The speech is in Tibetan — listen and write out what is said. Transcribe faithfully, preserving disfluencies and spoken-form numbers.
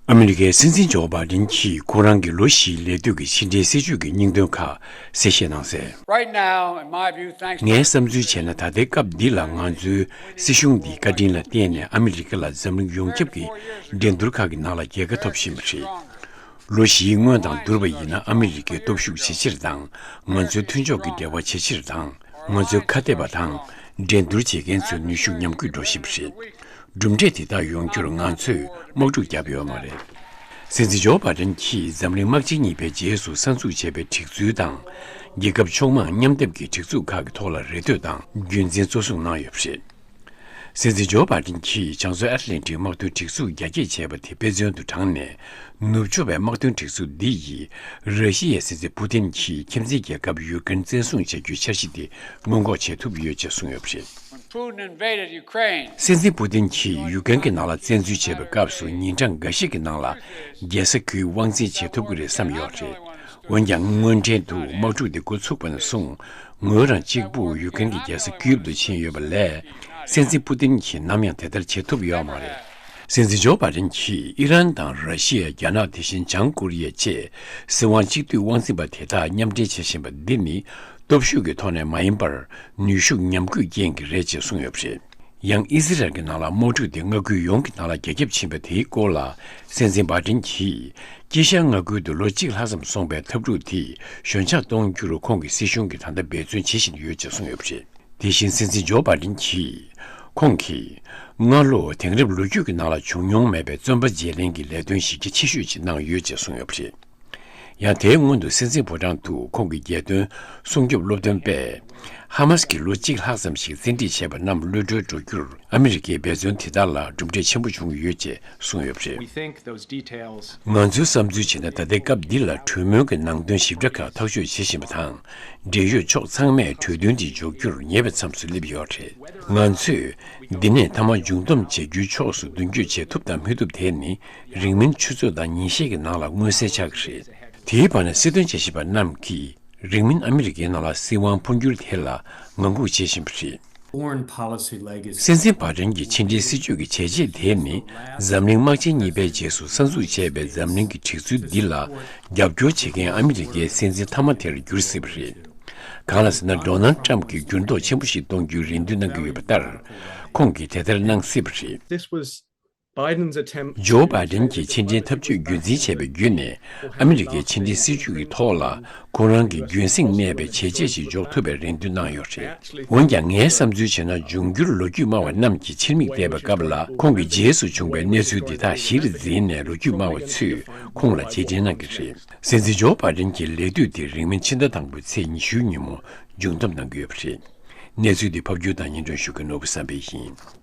ཨ་མི་རི་ཀའི་སྲིད་འཛིན་ཇོ་བྷའི་ཌེན་གྱིས་ཁོ་རང་གི་ལོ་བཞིའི་ལས་དུས་ཀྱི་ཕྱི་འབྲེལ་སྲིད་ཇུས་ཀྱི་སྙིང་དོན་ཁག་གསལ་བཤད་གནང་གསལ། Right now, in my view, thanks to ངའི་བསམ་ཚུལ་བྱས་ན། ད་ལྟའི་སྐབས་འདི་ལ་ང་ཚོའི་སྲིད་གཞུང་འདིའི་བཀའ་དྲིན་ལ་བརྟེན་ནས་ཨ་མི་རི་ཀ་ལ་འཛམ་གླིང་ཡོངས་ཁྱབ་ཀྱི་འགྲན་བསྡུར་ཁག་གི་ནང་ལ་རྒྱལ་ཁ་ཐོབ་བཞིན་པ་རེད། ལོ་བཞིའི་སྔོན་དང་བསྡུར་བ་ཡིན་ན། ཨ་མི་རི་ཀའི་སྟོབས་ཤུགས་ཇེ་ཆེར་དང་། ང་ཚོའི་མཐུན་ཕྱོགས་ཀྱི་འབྲེལ་བ་ཇེ་ཆེར་དང་། ང་ཚོའི་ཁ་གཏད་པ་དང་འགྲན་བསྡུར་བྱེད་མཁན་ཚོའི་ནུས་ཤུགས་ཉམས་རྒུད་འགྲོ་བཞིན་པ་རེད། གྲུབ་འབྲས་དེ་དག་ཡོང་རྒྱུར་ང་ཚོས་དམག་འཁྲུག་བརྒྱབ་ཡོད་མ་རེད། སྲིད་འཛིན་ཇོ་བྷའི་ཌེན་གྱིས་འཛམ་གླིང་དམག་ཆེན་གཉིས་པའི་རྗེས་སུ་གསར་འཛུགས་བྱས་པའི་སྒྲིག་འཛུགས་དང་། རྒྱལ་ཁབ་ཕྱོགས་མང་མཉམ་སྡེབ་ཀྱི་སྒྲིག་འཛུགས་ཁག་གི་ཐོག་ལ་རེ་ལྟོས་དང་རྒྱུན་འཛིན་གཙོ་བཟུང་གནང་ཡོད་པ་རེད། སྲིད་འཛིན་ཇོ་བྷའི་ཌེན་གྱིས་བྱང་མཚོ་ཨེཊ་ལན་ཊིག་དམག་དོན་སྒྲིག་འཛུགས་རྒྱ་སྐྱེད་བྱས་པ་དེ་དཔེ་མཚོན་དུ་དྲངས་ནས། ནུབ་ཕྱོགས་པའི་དམག་དོན་སྒྲིག་འཛུགས་འདི་ཡིས་ར་ཤི་ཡའི་སྲིད་འཛིན་པུ་ཏིན་གྱིས་ཁྱིམ་མཚེས་རྒྱལ་ཁབ་ཡུ་ཀེ་རེན་བཙན་བཟུང་བྱ་རྒྱུའི་འཆར་གཞི་དེ་སྔོན་འགོག་བྱེད་ཐུབ་ཡོད་ཅེས་གསུངས་ཡོད་པ་རེད། When Putin invaded Ukraine, སྲིད་འཛིན་པུ་ཏིན་གྱིས་ཡུ་ཀེ་རེན་གྱི་ནང་ལ་བཙན་འཛུལ་བྱས་པའི་སྐབས་སུ་ཉིན་གྲངས་འགའ་ཤས་ཀྱི་ནང་ལ་རྒྱལ་ས་ཁུལ་དབང་འཛིན་བྱེད་ཐུབ་ཀྱི་རེད་བསམ་ཡོད་རེད། འོན་ཀྱང་། སྔོན་ཐོན་དུ་དམག་འཁྲུག་དེ་འགོ་ཚུགས་པ་ནས་བཟུང་། ངོས་རང་གཅིག་པུ་ཡུ་ཀེ་རེན་གྱི་རྒྱལ་ས་ཀིའུབ་ཏུ་ཕྱིན་ཡོད་པ་ལས། སྲིད་འཛིན་པུ་ཏིན་གྱིས་ནམ་ཡང་དེ་ལྟར་བྱེད་ཐུབ་ཡོད་མ་རེད། སྲིད་འཛིན་ཇོ་བྷའི་ཌེན་གྱིས་ཨི་རན་དང་ར་ཤི་ཡ། རྒྱ་ནག། དེ་བཞིན་བྱང་ཀོ་རི་ཡ་བཅས་སྲིད་དབང་གཅིག་སྡུད་དབང་འཛིན་པ་དེ་དག་མཉམ་འབྲེལ་བྱེད་བཞིན་པ་འདི་ནི་སྟོབས་ཤུགས་ཀྱི་ཐོག་ནས་མ་ཡིན་པར། ནུས་ཤུགས་ཉམས་རྒུད་རྐྱེན་གྱིས་རེད་ཅེས་གསུངས་ཡོད་པ་རེད། ཡང་ཨི་ཟི་རལ་གྱི་ནང་ལ་དམག་འཁྲུག་དེ་མངའ་ཁུལ་ཡོངས་ཀྱི་ནང་ལ་རྒྱ་ཁྱབ་ཕྱིན་པ་དེའི་སྐོར་ལ། སྲིད་འཛིན་པུ་ཏིན་གྱིས། དཀྱིལ་ཤར་མངའ་ཁུལ་དུ་ལོ་གཅིག་ལྷག་ཙམ་སོང་པའི་འཐབ་འཁྲུག་དེ་ཞོད་འཇགས་གཏོང་རྒྱུར་ཁོང་གི་སྲིད་གཞུང་གིས་ད་ལྟ་འབད་བརྩོན་བྱེད་བཞིན་ཡོད་ཅེས་གསུངས་ཡོད་པ་རེད། དེ་བཞིན་སྲིད་འཛིན་ཇོ་བྷའི་ཌེན་གྱིས། ཁོང་གིས། སྔ་ལོ། དེང་རབས་ལོ་རྒྱུས་ཀྱི་ནང་ལ་བྱུང་མྱོང་མེད་པའི་བཙོན་པ་བརྗེ་ལེན་གྱི་ལས་དོན་གཞི་རྒྱ་ཆེ་ཤོས་ཅིག་གནང་ཡོད་ཅེས་གསུངས་ཡོད་པ་རེད། ཡང་དེའི་སྔོན་དུ་སྲིད་འཛིན་ཕོ་བྲང་དུ་ཁོང་གི་རྒྱལ་དོན་སྲུང་སྐྱོབ་སློབ་སྟོན་པས། ཧ་མ་སི་གིས་ལོ་གཅིག་ལྷག་ཙམ་ཞིག་བཙན་ཁྲིད་བྱས་པ་རྣམས་གློད་གྲོལ་འགྲོ་རྒྱུར་ཨ་མི་རི་ཀའི་འབད་བརྩོན་དེ་དག་ལ་གྲུབ་འབྲས་ཆེན་པོ་བྱུང་ཡོད་ཅེས་གསུངས་ཡོད་པ་རེད། We think those details ང་ཚོའི་བསམ་ཚུལ་བྱས་ན། ད་ལྟའི་སྐབས་འདི་ལ་གྲོས་མོལ་གྱི་ནང་དོན་ཞིབ་ཕྲ་ཁག་ཐག་གཅོད་བྱེད་བཞིན་པ་དང་། འབྲེལ་ཡོད་ཕྱོགས་ཚང་མས་གྲོས་མཐུན་དེ་འཇོག་རྒྱུར་ཉེ་བའི་མཚམས་སུ་སླེབས་ཡོད་རེད། ང་ཚོས་འདི་ནས་མཐའ་མ་མཇུག་བསྡོམས་བྱེད་རྒྱུའི་ཕྱོགས་སུ་མདུན་སྐྱོད་བྱེད་ཐུབ་དང་མི་ཐུབ་དེ་ནི། རིང་མིན་ཆུ་ཚོད་དང་ཉིན་ཤས་ཀྱི་ནང་ལ་མངོན་གསལ་ཆགས་ཀྱི་རེད། དེའི་བར་ན་སྲིད་དོན་བྱེད་བཞིན་པ་རྣམས་ཀྱིས་རིང་མིན་ཨ་མི་རི་ཀའི་ནང་ལ་སྲིད་དབང་འཕོ་འགྱུར་དེ་ལ་ངང་སྒུག་བྱེད་བཞིན་པ་རེད། Foreign policy legacy སྲིད་འཛིན་བྷའི་ཌེན་གྱི་ཕྱི་འབྲེལ་སྲིད་ཇུས་ཀྱི་བྱས་རྗེས་དེ་ནི། འཛམ་གླིང་དམག་ཆེན་གཉིས་པའི་རྗེས་སུ་གསར་འཛུགས་བྱས་པའི་འཛམ་གླིང་གི་སྒྲིག་འཛུགས་འདི་ལ་རྒྱབ་སྐྱོར་བྱེད་མཁན་ཨ་མི་རི་ཀའི་སྲིད་འཛིན་མཐའ་མ་དེར་འགྱུར་སྲིད་པ་རེད། གང་ལ་ཟེར་ན། ཌོ་ནལ་ཊམ་གྱིས་འགྱུར་ལྡོག་ཆེན་པོ་ཞིག་གཏོང་རྒྱུའི་རེ་འདུན་གནང་གི་ཡོད་པ་ལྟར། ཁོང་གིས་དེ་ལྟར་གནང་སྲིད་པ་རེད། This was Biden's attempt ཇོ་བྷའི་ཌེན་གྱིས་ཕྱི་འབྲེལ་འཐབ་ཇུས་རྒྱུན་འཛིན་བྱས་པའི་བརྒྱུད་ནས། ཨ་མི་རི་ཀའི་ཕྱི་འབྲེལ་སྲིད་ཇུས་ཀྱི་ཐོག་ལ་ཁོང་རང་གི་རྒྱུན་སྲིང་གནས་པའི་བྱས་རྗེས་ཤིག་འཇོག་ཐུབ་པའི་རེ་འདུན་གནང་ཡོད་རེད། འོན་ཀྱང་། ངའི་བསམ་ཚུལ་བྱས་ན། འབྱུང་འགྱུར་ལོ་རྒྱུས་སྨྲ་བ་རྣམས་ཀྱིས་ཕྱིར་མིག་བལྟས་པའི་སྐབས་ལ། ཁོང་གི་རྗེས་སུ་བྱུང་བའི་གནས་ཚུལ་འདི་དག་གཞིར་འཛིན་ནས། ལོ་རྒྱུས་སྨྲ་བ་ཚོས་ཁོང་ལ་རྗེས་དྲན་གནང་གི་རེད། སྲིད་འཛིན་ཇོ་བྷའི་ཌེན་གྱི་ལས་དུས་དེ་རིང་མིན་ཕྱི་ཟླ་དང་པོའི་ཚེས་ཉི་ཤུའི་ཉིན་མོ་མཇུག་བསྡོམས་གནང་གི་ཡོད་པ་རེད། གནས་ཚུལ་འདི་ཕབ་སྒྱུར་དང་སྙན་སྒྲོན་ཞུ་མཁན་ནོར་བུ་བསམ་འཕེལ་ཡིན།